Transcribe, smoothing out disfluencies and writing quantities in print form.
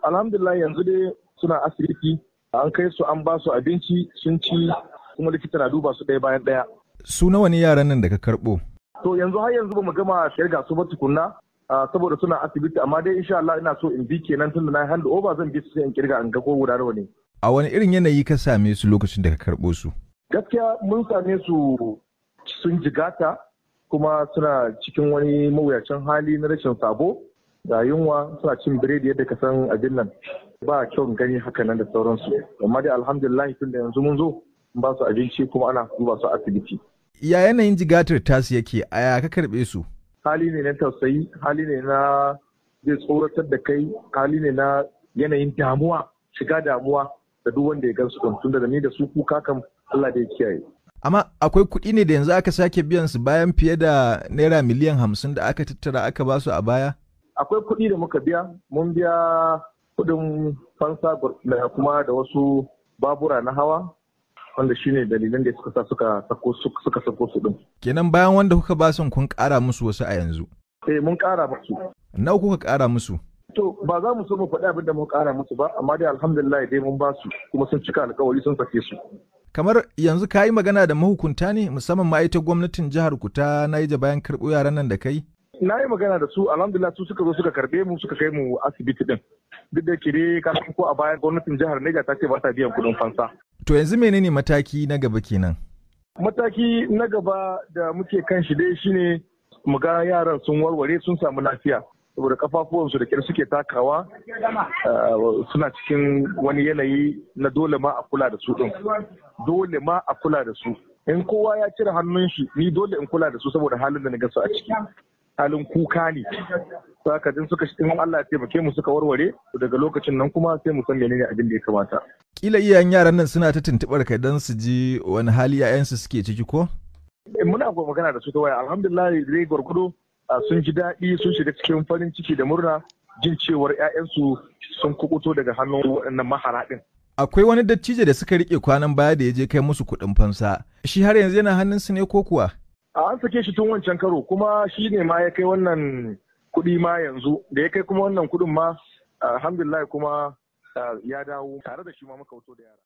Alhamdulillah, yanzu dai suna asibiti, an kai su, an ba su abinci sun ci, kuma likita na duba su ɗaya bayan ɗaya. Su nawa ne yaran nan da ka karɓo? To, yanzu har yanzu ba mu gama kirga su ba tukunna, saboda suna asibiti, amma dai insha Allah ina so in bi kenan, tun da na hand over zan bi su sai in kirga in ga ko guda nawa ne. A wani irin yanayi ka same su lokacin da ka karɓo su? Gaskiya mun same su sun jigata, kuma suna cikin wani mawuyacin hali na rashin sabo ga yunwa, suna cin biredi yadda ka san abin nan ba kyau gani haka nan da sauransu. Amma dai alhamdulillah, tun da yanzu mun zo ba su abinci kuma ana duba su asibiti. Ya yanayin jigatar tasu yake a ya ka karɓe su? Hali ne na tausayi, hali ne na zai tsoratar da kai, hali ne na yanayin damuwa, shiga damuwa da duk wanda ya gansu ɗin, tunda da ni da su kuka kam Allah da ya kiyaye. Amma akwai kuɗi ne da yanzu aka sake biyan su bayan fiye da naira miliyan 50 da aka tattara aka ba su a baya? Akwai kuɗi da muka biya, mun biya kuɗin fansa da kuma da wasu babura na hawa, wanda shine dalilan da suka sa suka sako su din. Kenan bayan wanda kuka ba su, kun ƙara musu wasu a yanzu? Eh, mun ƙara musu. Nawa kuka ƙara musu? To, ba za mu so mu faɗi abin da muka ƙara musu ba, amma dai alhamdulillah dai mun ba su, kuma sun cika alƙawari, sun sake su. Kamar yanzu ka yi magana da mahukunta ne, musamman ma ita gwamnatin jihar ku ta Niger, bayan karɓo yaran nan da kai? Na yi magana da su, alhamdulillah. Su suka zo suka karbe mu, suka kai mu asibiti din. Duk da ke dai ka ko a bayan gwamnatin jihar Niger ta ce ba ta biyan kuɗin fansa. To, yanzu menene mataki na gaba kenan? Mataki na gaba da muke kan shi dai shine mu ga yaran sun warware, sun samu lafiya, saboda kafafuwansu da kyar suke takawa, suna cikin wani yanayi na dole ma a kula da su din, dole ma a kula da su. In kowa ya cire hannun shi, ni dole in kula da su, saboda halin da na ga su a ciki halin kuka ne. Saka din suka, in Allah ya taimake mu suka warware, daga lokacin nan kuma sai mu san menene abin da ya kamata. Kila iyayen yaran nan suna ta tuntuɓar ka don su ji wani hali 'ya'yansu suke ciki, ko? Muna magana da su ta waya, alhamdulillah dai gwargwado sun ji daɗi, sun shiga cikin farin ciki da murna jin cewar 'ya'yansu sun kubuto daga hannun waɗannan mahara ɗin. Akwai wani dattijo da suka rike kwanan baya da ya je kai musu kuɗin fansa. Shi har yanzu yana hannunsu ne ko kuwa? A an sake shi tun wancan karo, kuma shi ne ma ya kai wannan kuɗi ma yanzu da ya kai kuma wannan kuɗin ma, alhamdulillah, kuma ya dawo tare da shi ma muka wuto da yara.